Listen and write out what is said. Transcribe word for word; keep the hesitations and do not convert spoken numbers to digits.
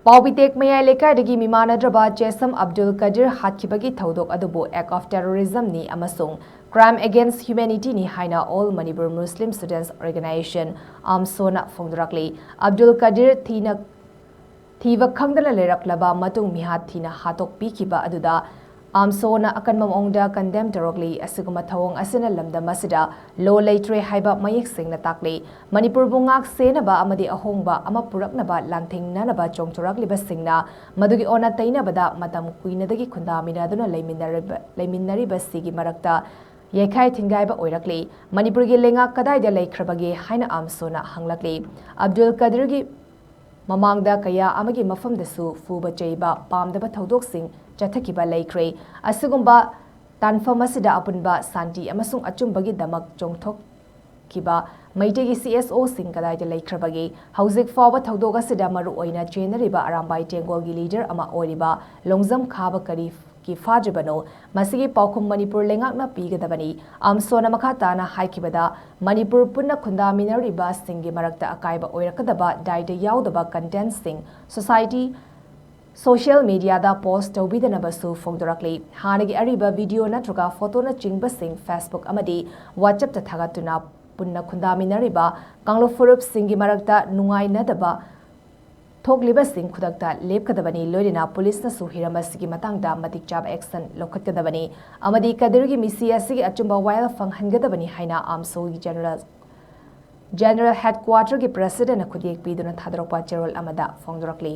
ꯄꯥꯎꯕꯤꯇꯦꯛ ꯃꯌꯥꯏ ꯂꯩꯀꯥꯏꯗꯒꯤ ꯃꯤꯃꯥꯟꯅꯗ꯭ꯔꯕ ꯆꯦꯁꯝ ꯑꯕꯗꯨꯜ ꯀꯗꯤꯔ ꯍꯥꯠꯈꯤꯕꯒꯤ ꯊꯧꯗꯣꯛ ꯑꯗꯨꯕꯨ act of terrorism ꯅꯤ ꯑꯃꯁꯨꯡ crime against humanity ꯅꯤ ꯍꯥꯏꯅ All Manipur Muslim Students Organization, AMSO ꯅ ꯐꯣꯡꯗꯣꯔꯛꯂꯤ꯫ ꯑꯕꯗꯨꯜ ꯀꯗꯤꯔ ꯊꯤꯅ ꯊꯤꯕ ꯈꯪꯗꯅ ꯂꯩꯔꯛꯂꯕ ꯃꯇꯨꯡ ꯃꯤꯍꯥꯠ ꯊꯤꯅ ꯍꯥꯠꯇꯣꯛꯄꯤꯈꯤꯕ ꯑꯗꯨꯗ ꯑꯥꯝꯁꯣꯅ ꯑꯀꯟꯕ ꯃꯑꯣꯡꯗ condemn ꯇꯧꯔꯛꯂꯤ꯫ ꯑꯁꯤꯒꯨꯝꯕ ꯊꯧꯑꯣꯡ ꯑꯁꯤꯅ ꯂꯝꯗꯝ ꯑꯁꯤꯗ law ꯂꯩꯇ꯭ꯔꯦ ꯍꯥꯏꯕ ꯃꯌꯦꯛ ꯁꯦꯡꯅ ꯇꯥꯛꯂꯤ꯫ ꯃꯅꯤꯄꯨꯔꯕꯨ ꯉꯥꯛ ꯁꯦꯟꯅꯕ ꯑꯃꯗꯤ ꯑꯍꯣꯡꯕ ꯑꯃ ꯄꯨꯔꯛꯅꯕ ꯂꯥꯟꯊꯦꯡꯅꯅꯕ ꯆꯣꯡꯊꯣꯔꯛꯂꯤꯕꯁꯤꯡꯅ ꯃꯗꯨꯒꯤ ꯑꯣꯟꯅ ꯇꯩꯅꯕꯗ ꯃꯇꯝ ꯀꯨꯏꯅꯗꯒꯤ ꯈꯨꯟꯗꯥꯃꯤꯟꯅꯗꯨꯅ ꯂꯩꯃꯤꯟꯅꯔꯤꯕ, ꯂꯩꯃꯤꯟꯅꯔꯤꯕꯁꯤꯒꯤ ꯃꯔꯛꯇ ꯌꯩꯈꯥꯏ ꯊꯤꯟꯒꯥꯏꯕ ꯑꯣꯏꯔꯛꯂꯤ꯫ ꯃꯅꯤꯄꯨꯔꯒꯤ ꯂꯩꯉꯥꯛ ꯀꯗꯥꯏꯗ ꯂꯩꯈ꯭ꯔꯕꯒꯦ ꯍꯥꯏꯅ ꯑꯥꯝꯁꯣꯅ ꯍꯪꯂꯛꯂꯤ꯫ ꯑꯕꯗꯨꯜ ꯀꯗꯤꯔꯒꯤ ꯃꯃꯥꯡꯗ ꯀꯌꯥ ꯑꯃꯒꯤ ꯃꯐꯝꯗꯁꯨ ꯐꯨꯕ ꯆꯩꯕ ꯄꯥꯝꯗꯕ ꯊꯧꯗꯣꯛꯁꯤꯡ ꯆꯠꯊꯈꯤꯕ ꯂꯩꯈ꯭ꯔꯦ꯫ ꯑꯁꯤꯒꯨꯝꯕ ꯇꯥꯟꯐꯝ ꯑꯁꯤꯗ ꯑꯄꯨꯟꯕ ꯁꯥꯟꯇꯤ ꯑꯃꯁꯨꯡ ꯑꯆꯨꯝꯕꯒꯤꯗꯃꯛ ꯆꯣꯡꯊꯣꯛꯈꯤꯕ ꯃꯩꯇꯩꯒꯤ CSO ꯁꯤꯡ ꯀꯗꯥꯏꯗ ꯂꯩꯈ꯭ꯔꯕꯒꯦ? ꯍꯧꯖꯤꯛ ꯐꯥꯎꯕ ꯊꯧꯗꯣꯛ ꯑꯁꯤꯗ ꯃꯔꯨ ꯑꯣꯏꯅ ꯆꯦꯟꯅꯔꯤꯕ ꯑꯔꯥꯝꯕꯥꯏ ꯇꯦꯡꯒꯣꯜꯒꯤ leader ꯑꯃ ꯑꯣꯏꯔꯤꯕ ꯂꯣꯡꯖꯝ ꯈꯥꯕ ꯀꯔꯤꯒꯤ ꯐꯥꯗ꯭ꯔꯤꯕꯅꯣ? ꯃꯁꯤꯒꯤ ꯄꯥꯎꯈꯨꯝ ꯃꯅꯤꯄꯨꯔ ꯂꯩꯉꯥꯛꯅ ꯄꯤꯒꯗꯕꯅꯤ꯫ ꯑꯥꯝꯁꯣꯅ ꯃꯈꯥ ꯇꯥꯅ ꯍꯥꯏꯈꯤꯕꯗ, ꯃꯅꯤꯄꯨꯔ ꯄꯨꯟꯅ ꯈꯨꯟꯗꯥꯃꯤꯟꯅꯔꯤꯕꯁꯤꯡꯒꯤ ꯃꯔꯛꯇ ꯑꯀꯥꯏꯕ ꯑꯣꯏꯔꯛꯀꯗꯕ ꯗꯥꯏꯗ ꯌꯥꯎꯗꯕ content ꯁꯤꯡ society, social media ꯗ post ꯇꯧꯕꯤꯗꯅꯕꯁꯨ ꯐꯣꯡꯗꯣꯔꯛꯂꯤ꯫ ꯍꯥꯟꯅꯒꯤ ꯑꯔꯤꯕ video ꯅꯠꯇ꯭ꯔꯒ photo ꯅꯆꯤꯡꯕꯁꯤꯡ Facebook ꯑꯃꯗꯤ WhatsApp ꯇ ꯊꯥꯒꯠꯇꯨꯅ ꯄꯨꯟꯅ ꯈꯨꯟꯗꯥꯃꯤꯟꯅꯔꯤꯕ ꯀꯥꯡꯂꯨꯞ ꯐꯨꯔꯨꯞꯁꯤꯡꯒꯤ ꯃꯔꯛꯇ ꯅꯨꯡꯉꯥꯏꯅꯗꯕ ꯊꯣꯛꯂꯤꯕꯁꯤꯡ ꯈꯨꯗꯛꯇ ꯂꯦꯞꯀꯗꯕꯅꯤ, ꯂꯣꯏꯅꯅ ꯄꯨꯂꯤꯁꯅꯁꯨ ꯍꯤꯔꯝ ꯑꯁꯤꯒꯤ ꯃꯇꯥꯡꯗ ꯃꯇꯤꯛ ꯆꯥꯕ action ꯂꯧꯈꯠꯀꯗꯕꯅꯤ ꯑꯃꯗꯤ ꯀꯗꯤꯔꯒꯤ ꯃꯤꯁꯤ ꯑꯁꯤꯒꯤ ꯑꯆꯨꯝꯕ ꯋꯥꯌꯦꯜ ꯐꯪꯍꯟꯒꯗꯕꯅꯤ ꯍꯥꯏꯅ ꯑꯥꯝꯁꯣꯒꯤ General, General Headquarter ꯒꯤ President ꯅ ꯈꯨꯠꯌꯦꯛ ꯄꯤꯗꯨꯅ ꯊꯥꯗꯣꯔꯛꯄ ꯆꯦꯔꯣꯜ ꯑꯃꯗ ꯐꯣꯡꯗꯣꯔꯛꯂꯤ꯫